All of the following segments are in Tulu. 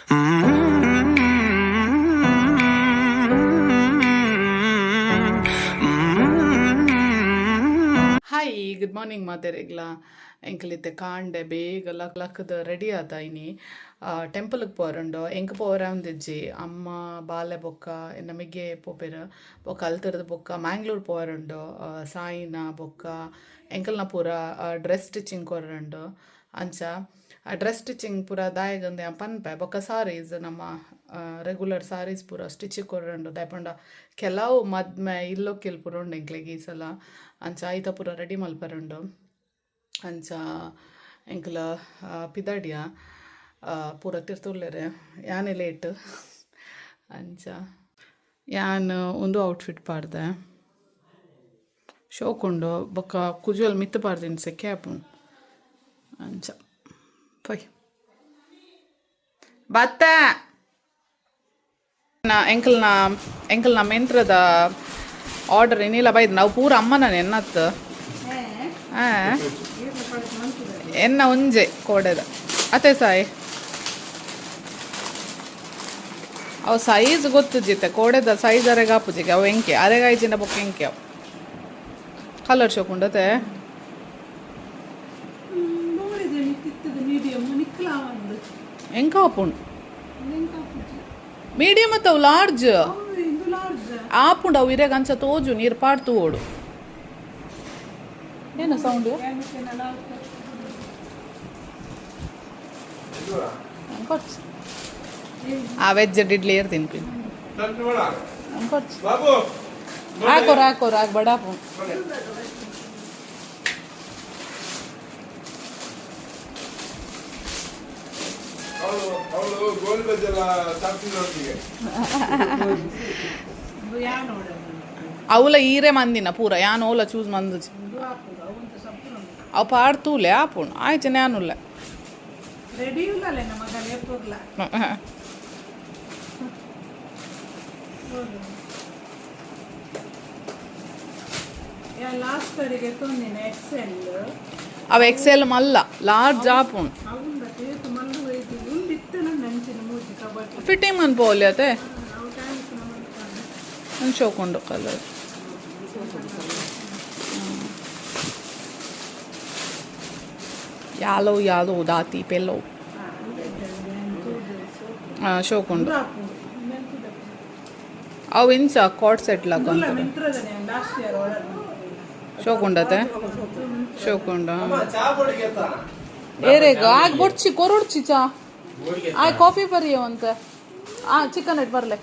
Hi, good morning ಮಾತೆರೆಗ್ಲ. ಎಂಕಲಿತ್ತೆ ಕಾಂಡೆ ಬೇಗ ಲಕ್ ಲಕ್ದ ರೆಡಿ ಆತ ಇನಿ. ಟೆಂಪಲ್ಗೆ ಪೋರುಂಡು. ಎಂಕ್ ಪೋರಂದಿಜ್ಜಿ, ಅಮ್ಮ ಬಾಲೆ ಬೊಕ್ಕ ನಮಗೆ ಪೋಪೆರ್. ಬೊಕ್ಕ ಅಲ್ತರ್ದು ಬೊಕ್ಕ ಮ್ಯಾಂಗ್ಳೂರ್ ಪೋರುಂಡು. ಸಾಯಿನ ಬೊಕ್ಕ ಎಂಕಲ್ನ ಪೂರ ಡ್ರೆಸ್ ಸ್ಟಿಚಿಂಗ್ ಕೊರುಂಡು. ಅಂಚ ಡ್ರೆಸ್ ಸ್ಟಿಚಿಂಗ್ ಪೂರ ದಾಯೆಗಂದೆ ಪನ್ಪೆ. ಬೊಕ್ಕ ಸಾರೀಸ್, ನಮ್ಮ ರೆಗ್ಯುಲರ್ ಸಾರೀಸ್ ಪೂರ ಸ್ಟಿಚ್ ಕೊರುಂಡು. ದಾಯೆ ಕೆಲವು ಮದ್ಮೆ ಇಲ್ಲೊಕ್ಕೆಲ್ ಪೂರ ಉಂಡು ಎಂಕ್ಲೆಗ್ ಈ ಸಲ. ಅಂಚ ಐತ ಪೂರ ರೆಡಿ ಮಲ್ಪರುಂಡು. ಅಂಚ ಎಂಕ್ಲ ಪಿದಾಡಿಯ. ಪೂರ ತಿರ್ತುಲ್ಲೆರ್, ಯಾನೆ ಲೇಟ್. ಅಂಚ ಯಾನ್ ಉಂದು ಔಟ್ಫಿಟ್ ಪಾಡ್ದೆ, ಶೋಕುಂಡು. ಬೊಕ್ಕ ಕುಜಲ್ ಮಿತ್ತ್ ಪಾಡ್ದಿನ ಸೆಕೆ ಆಪುಂಡು. ಅಂಚ ಪೊಯ್ ಬತ್ತ. ಎಂಕಲ್ನ ಎಂಕಲ್ನ ಮೆಂತ್ರದ ಆರ್ಡರ್ ಏನಿಲ್ಲ ಬೈದ್. ನಾವು ಪೂರ ಅಮ್ಮನ ಎನ್ನತ್ತು ಎನ್ನ ಒಂಜೆ ಕೋಡೆದ ಅತ್ತೆ ಸಾಯಿ. ಅವು ಸೈಜ್ ಗೊತ್ತುಜಿತ್ತೆ. ಕೋಡೆದ ಸೈಜ್ ಅರೆಗ ಆಪುಜಿಗೆ. ಅವು ಎಂಕೆ ಅರೆಗಾಯ್ಜಿನ ಬೊಕ್ಕ ಎಂಕೆ ಅವು ಕಲರ್ ಶೋಕುಂಡತೆ. ಎಂಕ ಆಪುಂಡು ಮೀಡಿಯಂ ಅತ್ತ ಅವು ಲಾರ್ಜ್ ಆಪುಂಡು. ಅವು ಇರೆಗ್ ಅಂಚ ತೋಜು, ನೀರು ಪಾಡ್ತು ಓಡು. ಏನು ಸೌಂಡ್? ಆ ವೆಜ್ ಇಡ್ಲಿ ಏರ್ ತಿನ್ಪಿನಿ. ಹಾಕೋರು ಹಾಕೋರು ಆಗ ಬಡಾಪು. ಅವಲ ಈರೆ ಮಂದಿನ ಪೂರ ಯಾನ್ ಓಲ ಚೂಸ್ ಮಂದುಜಿ. ಅವು ಪಾಡ್ತೂಲೆ ಆಪುಂಡು ಆಯ್ತು. ನ್ಯಾನುಲ್ಲ ಅವು ಎಕ್ಸೆಲ್ ಮಲ್ಲ, ಲಾರ್ಜ್ ಆಪುಂಡು. ಫಿಟ್ಟಿಂಗ್ ಅನ್ಪೋಲಿ ಅತೆ. ಶೋಕುಂಡು ಕಲರ್. ಯಾಲೋ ಯಾಲೋ ದಾತಿ ಪೆಲ್ಲೋ ಶೋಕುಂಡು. ಅವು ಇಂಚ ಕಾಟ್ ಸೆಟ್ ಲಾಕ ಶೋಕುಂಡತೆ, ಶೋಕುಂಡು. ಏರೇಗ ಆಗ ಬೊಡ್ಚಿ ಕೊರೊಡ್ಚಿ ಚಾ ಆ ಕಾಫಿ ಬರಿಯವಂತ. ಆ ಚಿಕನ್ it ಬರಲೆ.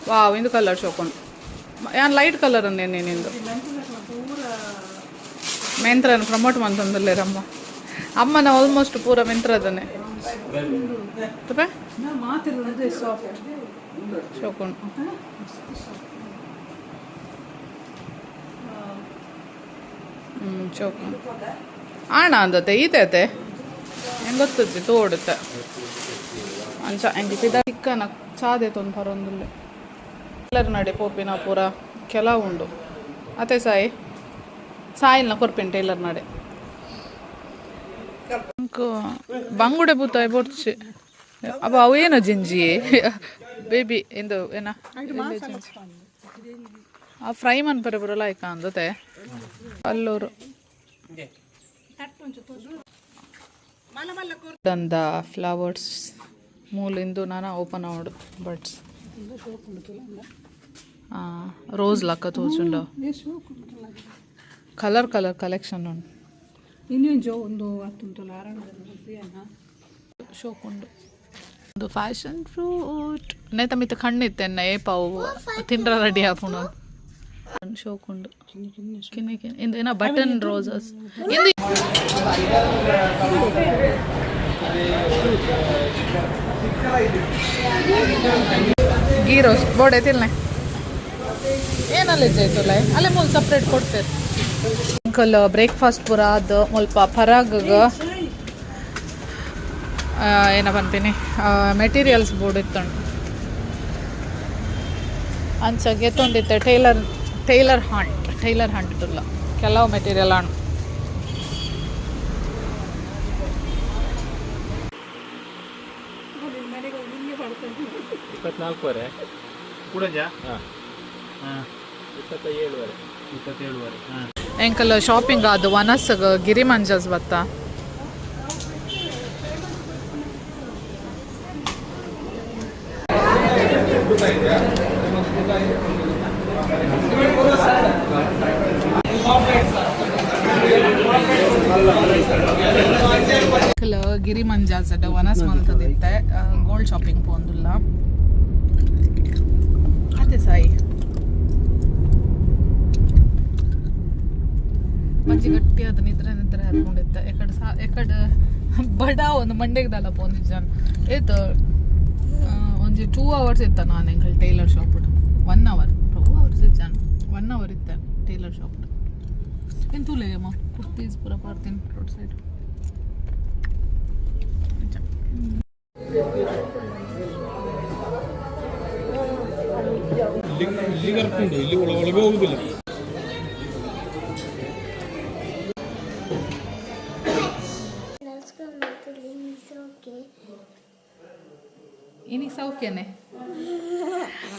ವಾವ್, ಇಂದು ಕಲರ್ ಶೋಕುಂಡು. ಯಾನ್ ಲೈಟ್ ಕಲರ್ ಅಂದೆ ನಿಂದು. ಮೆಂತ್ರನ ಪ್ರಮೋಟ್ ಮಂತಂದುಲ್ಲೇರಮ್ಮ. ಅಮ್ಮನ ಆಲ್ಮೋಸ್ಟ್ ಪೂರ ಮೆಂತ್ರದನೆ ತಪ್ಪೆ. ಶೋಕುಂಡು. ಶೋಕುಂಡು. ಆಣ ಅಂದತೆ ಈತೆ ಅತೆ ಹೆಂಗೆ ಗೊತ್ತುಜ್ಜಿ ತೋಡುತ್ತೆ. ಅಂಚ ಎಂಕ್ ಪಿದ ಚಿಕ್ಕನ ಚಾದೆ ತೊಂದು ಬರೊಂದುಲ್ಲೆ. ಟೈಲರ್ ನಡೆ ಪೋಪಿನ ಪೂರ ಕೆಲವು ಉಂಡು ಅತೆ ಸಾಯಿ. ಸಾಯಿಲ್ನ ಕೊರ್ಪಿನ ಟೈಲರ್ ನಡೆ. ಬಂಗುಡೆ ಬೂತಾಯಿ ಬೊಡ್ಚಿ. ಅಪ್ಪ, ಅವು ಏನು ಜಿಂಜಿ ಬೇಬಿ ಇಂದು ಏನ ಆ ಫ್ರೈ ಮನ್ಪರೆ ಬರಲ್ಲ ಆಯ್ಕ ಅಂದತೆ. ಅಲ್ಲೂರು ದಂದ ಫ್ಲವರ್ಸ್ ಮೂಲಿಂದು ನಾನ ಓಪನ್ ಅವಡು ಬಟ್ಸ್ ರೋಸ್ ಲಕ್ಕ ತೋಜುಂಡು. ಕಲರ್ ಕಲರ್ ಕಲೆಕ್ಷನ್ ಉಂಡು. ಶೋಕುಂಡು. ಒಂದು ಫ್ಯಾಷನ್ ಫ್ರೂಟ್ ನೇತ ಮಿತ್ತ ಕಣ್ಣಿತ್ತೆನ್ನ ಏಪಾವು ತಿಂಡ್ರ ರೆಡಿ ಆಪುಂಡು. ಶೋಕುಂಡು. ಕಿನ್ನಿ ಕಿನ್ನಿ ಇಂದು ಏನ ಬಟನ್ ರೋಸಸ್ ಇಂದು. ಗೀ ರೋಸ್ಟ್ ಬೋಡೆ ತಿನ್ಲೆ. ಏನಲ್ಲ ಇಜ್ಜಾಯ್ತಲ್ಲ, ಅಲ್ಲೇ ಮೂಲು ಸಪ್ರೇಟ್ ಕೊಡ್ತೇವೆ. ಅಂಕಲ್ ಬ್ರೇಕ್ಫಾಸ್ಟ್ ಪೂರ ಅದು ಮುಲ್ಪ ಪರಾಗ್ ಏನ ಪನ್ಪಿನಿ ಮೆಟೀರಿಯಲ್ಸ್ ಬೋರ್ಡ್ ಇತ್ತುಂಡು. ಅಂಚ ಗೆತ್ತೊಂದಿತ್ತೆ. Tailor tailor hunt, tailor hunt ತುಲ್ಲ ಕೆಲವು ಮೆಟೀರಿಯಲ್ ಆಣ್. 24ವರೆ. ಕೂಡಂಜ. ಹಾಂ. ಹಾಂ. 27ವರೆ. 27ವರೆ, ಹಾಂ. ಎಂಕಲ್ ಶಾಪಿಂಗ್ ಅದು ವನಸ್ಗ್ ಗಿರಿ ಮಂಜಸ್ ಬತ್ತ. ಎಂಕಲ್ ಗಿರಿ ಮಂಜಾಸ್ ವನಸ್ ಮಲ್ತದಿತ್ತೆ, ಗೋಲ್ಡ್ ಶಾಪಿಂಗ್ ಪೋಂದುಲ್ಲ. ಅದೇ ಸಾಯಿ ಮಂಜಿ ಗಟ್ಟಿ ಅದು ನಿದ್ರೆ ನಿದ್ರೆ ಹಾಕೊಂಡಿತ್ತ. ಎಕಡೆ ಸಾ ಎಕಡೆ ಬಡ ಒಂದು ಮಂಡೆಗ್ದಲ್ಲ ಪೋಂದಿಜ್ಜಾನ್ ಏತ್. ಒಂಜಿ 2 ಅವರ್ಸ್ ಇತ್ತ ನಾನು ಎಂಕಲ್ ಟೈಲರ್ ಶಾಪ್. 1 ಅವರ್, 2 ಅವರ್ಸ್ ಇಜ್ಜಾನ್, 1 ಅವರ್ ಇತ್ತ ಟೈಲರ್ ಶಾಪ್. ಏನು ತೂಲೆಯಮ್ಮ ಕುರ್ತೀಸ್ ಪೂರ ಪಾಡ್ತೀನಿ ರೋಡ್ ಸೈಡ್. ಇಲ್ಲಿ ಇಲ್ಲಿ ಕರ್ಕೊಂಡು ಇಲ್ಲಿ ಒಳ ಒಳಗೆ ಹೋಗುದಿಲ್ಲ. Let's go to the okay. ಇನಿ ಸೌಖ್ಯನೆ.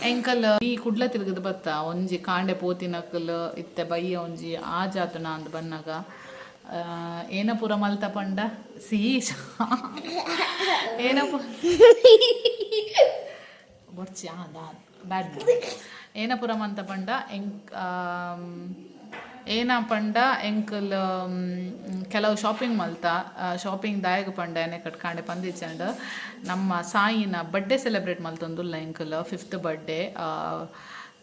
ಎಂಕಲ್ ಈ ಕುಡ್ಲ ತಿರುಗದ ಬತ್ತ ಒಂಜಿ ಕಾಂಡೆ ಪೋತಿನಕಲ್ ಇತ್ತೆ ಬಯ್ಯ ಒಂಜಿ ಆ ಜಾತನ ಅಂದ್ ಬನ್ನಾಗ ಏನ ಪೂರ ಮಲ್ತ ಪಂಡ ಸಿಹಿ ಏನ ಬೊರ್ಚಿ ಬ್ಯಾಡ್ ಏನ ಪೂರ ಮಂತ ಪಂಡ ಎಂಕ್ ಏನ ಪಂಡ ಎಂಕಲ್ ಕೆಲವು ಶಾಪಿಂಗ್ ಮಲ್ತ. ಶಾಪಿಂಗ್ ದಾಯಗ ಪಂಡ ಎನೆ ಕಟ್ ಕಾಂಡೆ ಪಂದಿಚ್ಚಂಡ್ ನಮ್ಮ ಸಾಯಿನ ಬರ್ಡೇ ಸೆಲೆಬ್ರೇಟ್ ಮಲ್ತೊಂದುಲ್ಲ ಎಂಕಲ್ ಫಿಫ್ತ್ ಬರ್ಡೇ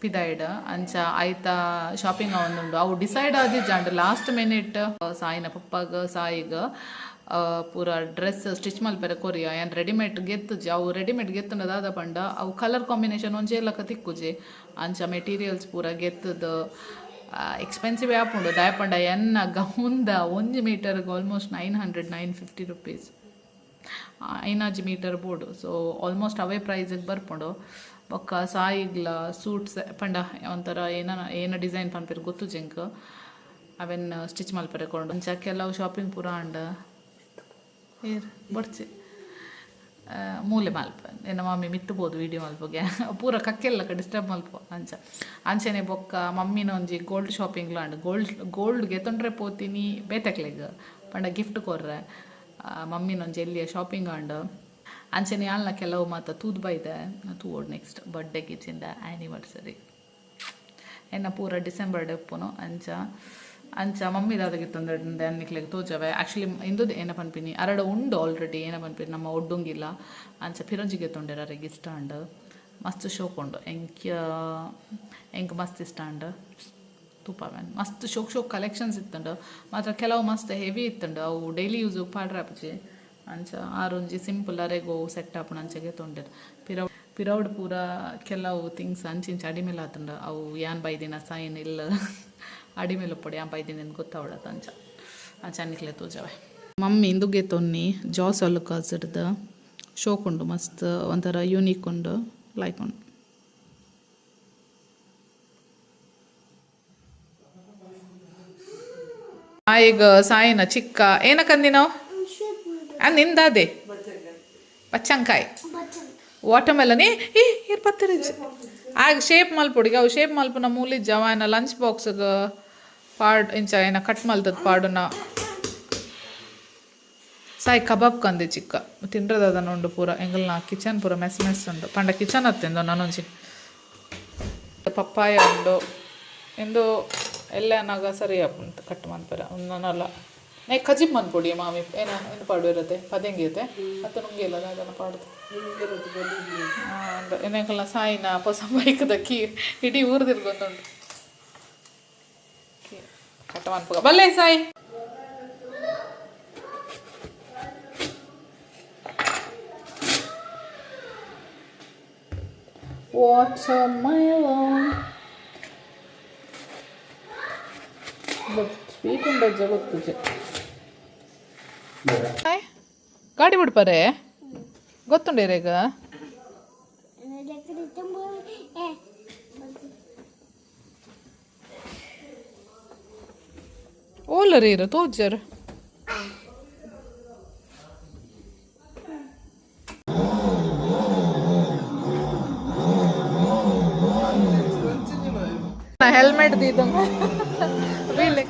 ಪಿದಾಯ್ಡ್. ಅಂಚ ಆಯ್ತಾ ಶಾಪಿಂಗ್ ಒಂದುಂಡು. ಅವು ಡಿಸೈಡ್ ಆದಿಜ್ಜಾಂಡ್. ಲಾಸ್ಟ್ ಮಿನಿಟ್ ಸಾಯಿನ ಪಪ್ಪಾಗ ಸಾಯಿಗ ಪೂರ ಡ್ರೆಸ್ ಸ್ಟಿಚ್ ಮಲ್ಪೆರೆ ಕೊರಿಯ. ಏನ್ ರೆಡಿಮೇಡ್ ಗೆತ್ತುಜಿ. ಅವು ರೆಡಿಮೇಡ್ ಗೆತ್ತುಂಡ ದಾದ ಪಂಡ ಅವು ಕಲರ್ ಕಾಂಬಿನೇಷನ್ ಒಂಜೇ ಲಕ ತಿಕ್ಕುಜಿ. ಅಂಚ ಮೆಟೀರಿಯಲ್ಸ್ ಪೂರ ಗೆತ್ತದು ಎಕ್ಸ್ಪೆನ್ಸಿವ್ ಆಪುಂಡು. ದಾಯ ಪಂಡ ಎನ್ನ ಗೌಂದ ಒಂಜಿ ಮೀಟರ್ಗೆ ಆಲ್ಮೋಸ್ಟ್ 900, 950 ರುಪೀಸ್. ಐನಾಜಿ ಮೀಟರ್ ಬೋಡು. ಸೊ ಆಲ್ಮೋಸ್ಟ್ ಅವೇ ಪ್ರೈಸಿಗೆ ಬರ್ಪುಂಡು. ಬೊಕ್ಕ ಸಾಯಿಗ್ಲ ಸೂಟ್ಸ್ ಪಂಡ ಒಂಥರ ಏನ ಏನ ಡಿಸೈನ್ ಪನ್ಪೆರ್ ಗೊತ್ತು ಜಿಂಕ್ ಅವೆನ್ ಸ್ಟಿಚ್ ಮಲ್ಪೆರೆ ಕೊಂಡು. ಅಂಚ ಕೆಲವು ಶಾಪಿಂಗ್ ಪೂರ ಅಂಡ್ ಏರ್ ಬೊಡ್ಚಿ ಮೂಲೆ ಮಲ್ಪ ಎನ್ನ ಮಮ್ಮಿ ಮಿತ್ತು ಪೋದು ವೀಡಿಯೋ ಮಲ್ಪಗೆ ಪೂರ ಕಕ್ಕೆಲ್ಲ ಡಿಸ್ಟರ್ಬ್ ಮಲ್ಪ. ಅಂಚ ಅಂಚನೆ ಬೊಕ್ಕ ಮಮ್ಮಿನ ಒಂಜಿ ಗೋಲ್ಡ್ ಶಾಪಿಂಗ್ಲ ಅಂಡ್ ಗೋಲ್ಡ್ ಗೋಲ್ಡ್ ಗೆತೊಂಡ್ರೆ ಪೋತೀನಿ ಬೇತೆಕ್ಲೆಗ್ ಪಂಡ ಗಿಫ್ಟ್ ಕೊರ್ರೆ. ಮಮ್ಮಿನ ಒಂಜಿ ಎಲ್ಲಿಯ ಶಾಪಿಂಗ್ ಅಂಡ್. ಅಂಚನೆ ಯಾಲ್ನ ಕೆಲವು ಮಾತ ತೂದು ಬೈದೆ ತೂವೋಡು ನೆಕ್ಸ್ಟ್ ಬರ್ಡೇ ಗಿಚಿಂದ ಆ್ಯನಿವರ್ಸರಿ ಎನ್ನ ಪೂರ ಡಿಸೆಂಬರ್ ಉಪ್ಪುನು. ಅಂಚ ಅಂಚ ಮಮ್ಮಿ ದಾದಗಿತ್ತೊಂದು ನಿಕ್ಲೆಗ್ ತೋಜವೆ. ಆ್ಯಕ್ಚುಲಿ ಇಂದು ಏನ ಪನ್ಪಿನಿ ಅರಡ ಉಂಡು ಆಲ್ರೆಡಿ. ಏನ ಪನ್ಪಿನಿ ನಮ್ಮ ಒಡ್ಡುಂಗಿಲ್ಲ. ಅಂಚ ಪಿರಂಜಿಗೆ ತೊಂಡೆರ್ ಅರೆಗ್ ಇಷ್ಟ ಅಂಡ್. ಮಸ್ತ್ ಶೋಕ್ ಉಂಡು. ಎಂಕ್ ಎಂಕ್ ಮಸ್ತ್ ಇಷ್ಟ ಅಂಡ್. ತೂಪಾವೆನ್ ಮಸ್ತ್ ಶೋಕ್ ಶೋಕ್ ಕಲೆಕ್ಷನ್ಸ್ ಇತ್ತುಂಡು. ಮಾತ್ರ ಕೆಲವು ಮಸ್ತ್ ಹೆವಿ ಇತ್ತುಂಡು. ಅವು ಡೈಲಿ ಯೂಸ್ ಪಾಡ್ರೆ ಆಪುಜಿ. ಅಂಚ ಆರೊಂಜಿ ಸಿಂಪಲ್ ಅರೆಗೋ ಸೆಟ್ ಆಪುಂಡು ಅಂಚಗೆ ತೊಂಡೆರ್. ಪಿರೌಡ್ ಪೂರ ಕೆಲವು ಥಿಂಗ್ಸ್ ಅಂಚಿಂಚ ಅಡಿಮೇಲೆ ಆತುಂಡು. ಅವು ಯಾನ್ ಬೈದಿನ ಸೈನ್ ಇಲ್ಲ ಅಡಿಮೇಲೆ ಉಪ್ಪೊಡು. ಯಾನ್ ಬೈದಿನ ಗೊತ್ತಾವಡತ. ಅಂಚ ಅಂಚ ನಿಕ್ಲೆ ತೋಜವೆ. ಮಮ್ಮಿ ಇಂದುಗೆ ತೊನ್ನಿ ಜಾಸ್ ಅಲುಕಾಸಿಡ್ದು ಶೋಕ್ ಉಂಡು. ಮಸ್ತ್ ಒಂಥರ ಯೂನಿಕ್ ಉಂಡು, ಲೈಕ್ ಉಂಡು. ಈಗ ಸಾಯಿನ ಚಿಕ್ಕ ಏನ ಕಂದಿ ನಾವು ನಿಂದಾದೆ ಬಚ್ಚಂಕಾಯಿ ವಾಟರ್ ಮೆಲನ್. ಏ ಏ ಇರ್ ಪತ್ತರಿಜ್ ಆಗ ಶೇಪ್ ಮಲ್ಪೊಡಿಗೆ. ಅವು ಶೇಪ್ ಮಲ್ಪುನ ಮೂಲಿ ಜವಾನ ಲಂಚ್ ಬಾಕ್ಸ್ಗ್ ಪಾಡ್ ಇಂಚ ಏನ ಕಟ್ ಮಲ್ತದ ಪಾಡುನ. ಸಾಯಿ ಕಬಾಬ್ ಕಂದೆ ಚಿಕ್ಕ ತಿಂಡ್ರದ ಉಂಡು. ಪೂರ ಎಂಗಲ್ನ ಕಿಚನ್ ಪೂರ ಮೆಸ್ ಮೆಸ್ ಉಂಡು. ಪಂಡ ಕಿಚನ್ ಅತ್ತೆಂದು ನಾನೊಂಜಿ ಪಪ್ಪಾಯ ಉಂಡು ಎಂದು ಎಲ್ಲ ನಾಗ ಸರಿ ಆಪುಂಡು ಕಟ್ ಮನ್ಪೆರೆ ಒಂದನಲ್ಲ ನೇ ಕಜಿಪ್ ಮನ್ಪೊಡಿ ಮಾಮಿ. ಏನ ಏನು ಪಾಡು ಇರುತ್ತೆ ಪದೆಂಗಿ ಇತ್ತೆ ಅತ್ತ ನುಂಗಿ ಇಲ್ಲ ಅದನ್ನು ಪಾಡುದು ಎನೆಕಲ್ನ ಸಾಯಿನ ಹೊಸ ಬೈಕ್ದ ಕೀ ಇಡೀ ಊರು ತಿರ್ಗೊಂದುಂಡು. ಕಟ್ಟ ಮನ್ಪುಗ ಬಲ್ಲೆ ಸಾಯಿ. ವಾಟರ್ಮೆಲನ್ ಬಟ್ ಸ್ವೀಟ್ ಉಂಡಜ್ಜ ಗೊತ್ತುಜೆ. ಹಾಯ್ ಗಾಡಿ ಬಿಡ್ಪಾರೆ ಗೊತ್ತುಂಡು ಈಗ. ಓಲರಿ ಇರು ತೋಜರ್. ಹೆಲ್ಮೆಟ್ ದೀದ. ವೀಲ್.